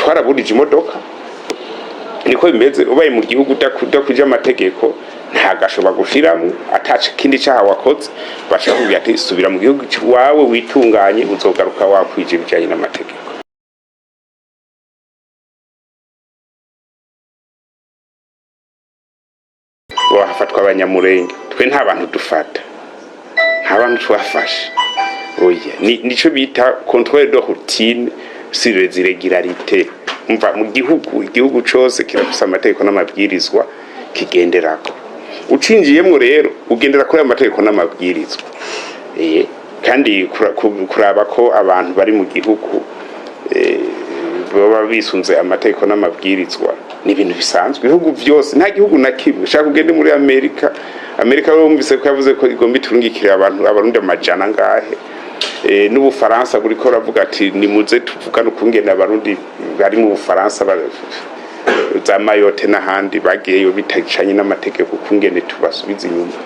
Twaraburije imodoka, niko bimeze. Ubaye mu gihugu udakwije amategeko, nta gasho bagushiramwo, ataca ikindi caha wakoze. Baca bakubwira ati: "Subira mu gihugu wawe witunganye, uzogaruka wakwije ibijanye n'amategeko." Hafatwa Abanyamurenge? Twe nta bantu dufata, nta bantu twafashe, oya. Nico bita contrôle de routine sur les irrégularités. Umva, mu gihugu, igihugu cose kirafise amategeko n'amabwirizwa kigenderako. Ucinjiyemwo rero, ugendera kuri ayo mategeko n'amabwirizwa. Kandi kuraba ko abantu bari mu gihugu baba bisunze amategeko n'amabwirizwa ni ibintu bisanzwe. Ibihugu byose, nta gihugu na kimwe ushaka ugende muri Amerika. Amerika wumvise ko yavuze ko igomba iturungikire abantu, Abarundi amajana angahe. N'Ubufaransa buriko buravuga ati: "Nimuze tuvugane ukungene Abarundi bari mu Bufaransa, za Mayotte n'ahandi bagiyeyo bitacanye n'amategeko, ukungene tubasubiza inyuma."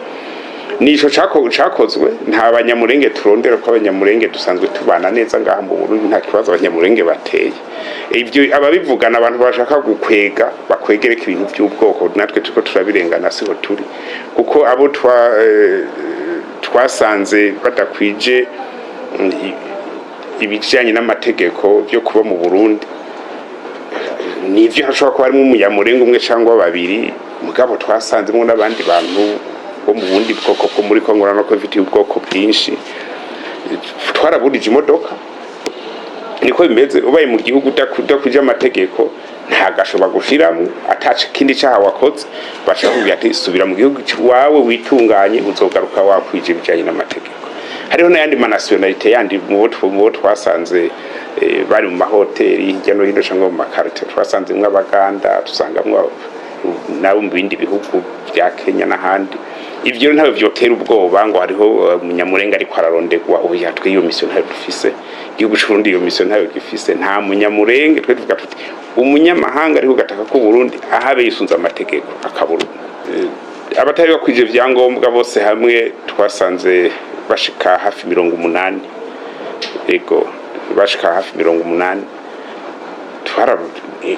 Nico cakozwe. Nta Banyamurenge turondera, ko Abanyamurenge dusanzwe tubana neza ngaha mu Burundi, nta kibazo Abanyamurenge bateye. Ivyo ababivugana, abantu bashaka gukwega, bakwegereka ibintu by'ubwoko, natwe turiko turabirengana, siho turi. Kuko abo twasanze badakwije ibijanye n'amategeko byo kuba mu Burundi, nivyo, hashobora kuba harimo Umunyamurenge umwe cyangwa babiri, mugabo twasanzemo n'abandi bantu bo mu bundi bwoko bwo muri Kongo. Urabona ko bifitiye ubwoko bwinshi. Twaraburije imodoka, niko bimeze. Ubaye mu gihugu udakwije amategeko, nta gasho bagushiramwo, ataca ikindi caha wakoze. Baca bakubwira ati: "Subira mu gihugu wawe witunganye, uzogaruka wakwije ibijanye n'amategeko." Hariho n'ayandi ma nationalités yandi mu bo twasanze bari mu mahoteli hirya no hino cyangwa mu ma quartiers. Twasanzemwo Abaganda, tusangamwo nabo mu bindi bihugu bya Kenya n'ahandi. Ivyo ntabwo vyotera ubwoba ngo hariho Umunyamurenga ariko ararondegwa. Oya, twe iyo mission ntayo dufise. Igihugu c'Uburundi iyo mission ntayo gifise. Nta Munyamurenge. Twe tuvuga tuti umunyamahanga ariko gataka ko Burundi ahabe yisunze amategeko akaburungu. Abatari bakwije ivyangombwa bose hamwe twasanze bashika hafi 80. Ego, bashika hafi 80.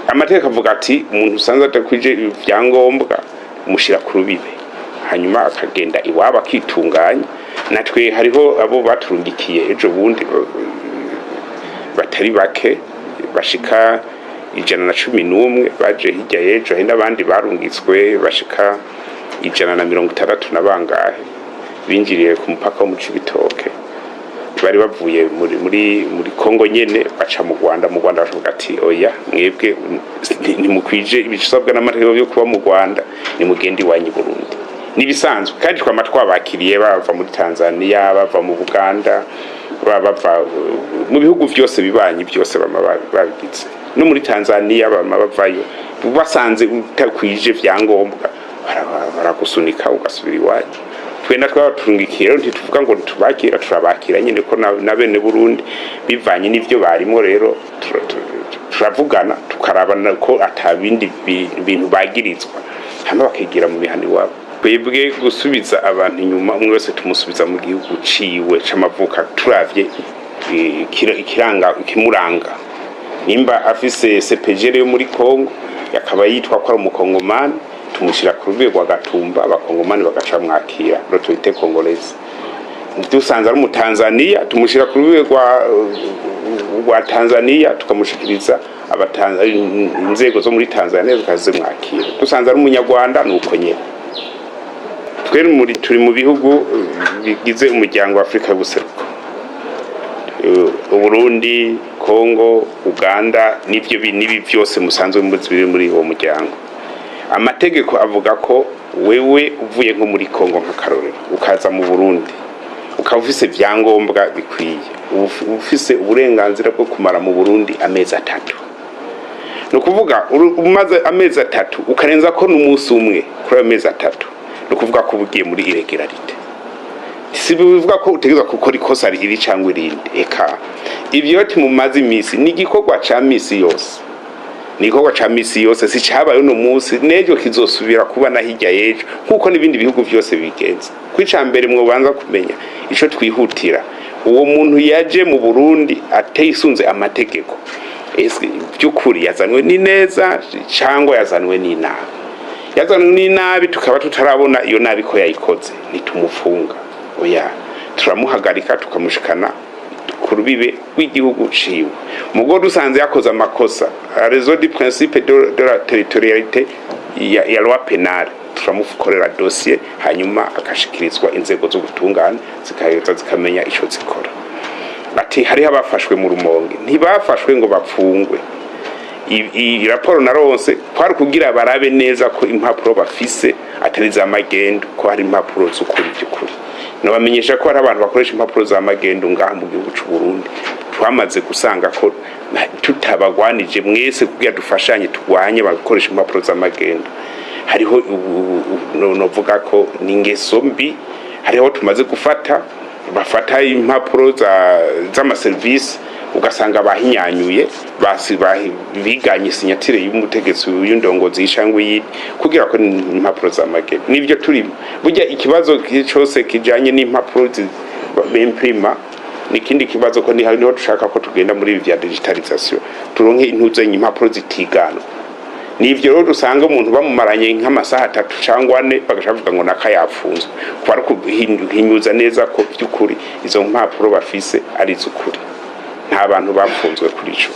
Amategeko avuga ati umuntu usanzwe adakwije ivyangombwa umushira ku rubibe, hanyuma akagenda iwabo akitunganya. Natwe hariho abo baturungikiye ejo bundi batari bake, bashika 111 baje hirya y'ejo. Hari n'abandi barungitswe bashika 160 na bangahe, binjiriye ku mupaka wo mu Cibitoke. Bari bavuye muri Kongo nyene, baca mu Rwanda. Mu Rwanda bashoboka ati: "Oya, mwebwe ntimukwije ibisabwa n'amategeko yo kuba mu Rwanda, nimugende iwanyu i Burundi." Nibisanzwe, kandi twama twabakiriye bava muri Tanzania, bava mu Buganda, bava mu bihugu byose bibanyi byose, bama babigize. No muri Tanzania bama bavayo. Basanze utakwije vyangombwa, baragusunika ugasubira iwanyu. Twenda twabatungikiye rero, ntituvuga ngo tubakira, turabakira nyine ko na bene Burundi bivanye n'ivyo barimo. Rero turavugana, tukarabana ko ata bindi bintu bagirizwa, hama bakigira mu mihana iwabo. Twebwe gusubiza abantu inyuma, umwe wese tumusubiza mu gihugu ciwe c'amavuka, turavye ikiranga ikimuranga. Nimba afise CPGL yo muri Kongo, yakaba yitwa ko ari Umukongomani, tumushyira ku rwego rwa Gatumba, Abakongomani bagaca bamwakira, l'autorité congolaise. Dusanze ari Umutanzaniya, tumushyira ku rwego rwa Tanzania, tukamushikiriza inzego zo muri Tanzania zikazimwakira. Dusanze ari Umunyarwanda, ni uko nyene. Twe turi mu bihugu bigize Umuryango wa Afurika y'Ubuseruko: Uburundi, Kongo, Uganda, n'ivyo n'ibi byose musanzwe muzi biri muri uwo muryango. Amategeko avuga ko wewe uvuye nko muri Kongo, nk'akarorero, ukaza mu Burundi, ukaba ufise ibyangombwa bikwiye, uba ufise uburenganzira bwo kumara mu Burundi amezi 3. Ni ukuvuga umaze amezi 3, ukarenza ko n'umunsi umwe kuri ayo mezi 3, ni ukuvuga ko uba ugiye muri irrégularité. Si bivuga ko utegerezwa gukora ikosa iri cyangwa irindi. Eka, ibyo mumaze iminsi ni igikorwa ca misi yose, ni igikorwa ca misi yose. Si cabaye uno munsi, n'ejo kizosubira kuba na hirya y'ejo, nk'uko n'ibindi bihugu byose bigenza. Kuri ca mbere mwobanza kumenya ico twihutira, uwo muntu yaje mu Burundi ateyisunze amategeko. Ese by'ukuri yazanwe n'ineza cyangwa yazanwe n'inabi? Yazanwe n'inabi, tukaba tutarabona iyo nabi ko yayikoze, ntitumufunga, oya, turamuhagarika tukamushikana ku rubibe rw'igihugu ciwe. Mugo dusanze yakoze amakosa, à raison du principe de la territorialité ya loi pénale, turamukorera dossier, hanyuma akashikirizwa inzego z'ubutungane, zikaheza zikamenya ico zikora. Ati hariho abafashwe mu Rumonge. Ntibafashwe ngo bapfungwe. Iyi raporo naronse kwari kugira barabe neza ko impapuro bafise atari za magendu, ko hari impapuro z'ukuri by'ukuri. Nabamenyesha ko hari abantu bakoresha impapuro za magendu ngaha mu gihugu c'u Burundi. Twamaze gusanga ko tutabagwanije mwese kugira dufashanye turwanye bakoresha impapuro za magendu, hariho novuga ko ni ingeso mbi. Hariho tumaze gufata bafata impapuro z'amaserivisi, ugasanga bahinyanyuye, basi biganye signature y'umutegetsi w'indongozi cyangwa iyindi kugira ko ni impapuro za magendu. Nivyo turimo. Burya ikibazo cyose kijanye n'impapuro bimprima ni ikindi kibazo, ko niho dushaka ko tugenda muri ibi vya digitalisation, turonke intuzenye impapuro zitiganwa. Nivyo rero dusanga umuntu bamumaranye nk'amasaha 3 cyangwa 4, bagaca bavuga ngo naka yapfunzwe, kuba ari kuhinyuza neza ko by'ukuri izo mpapuro bafise ari iz'ukuri. Nta bantu bapfunzwe kuri ico.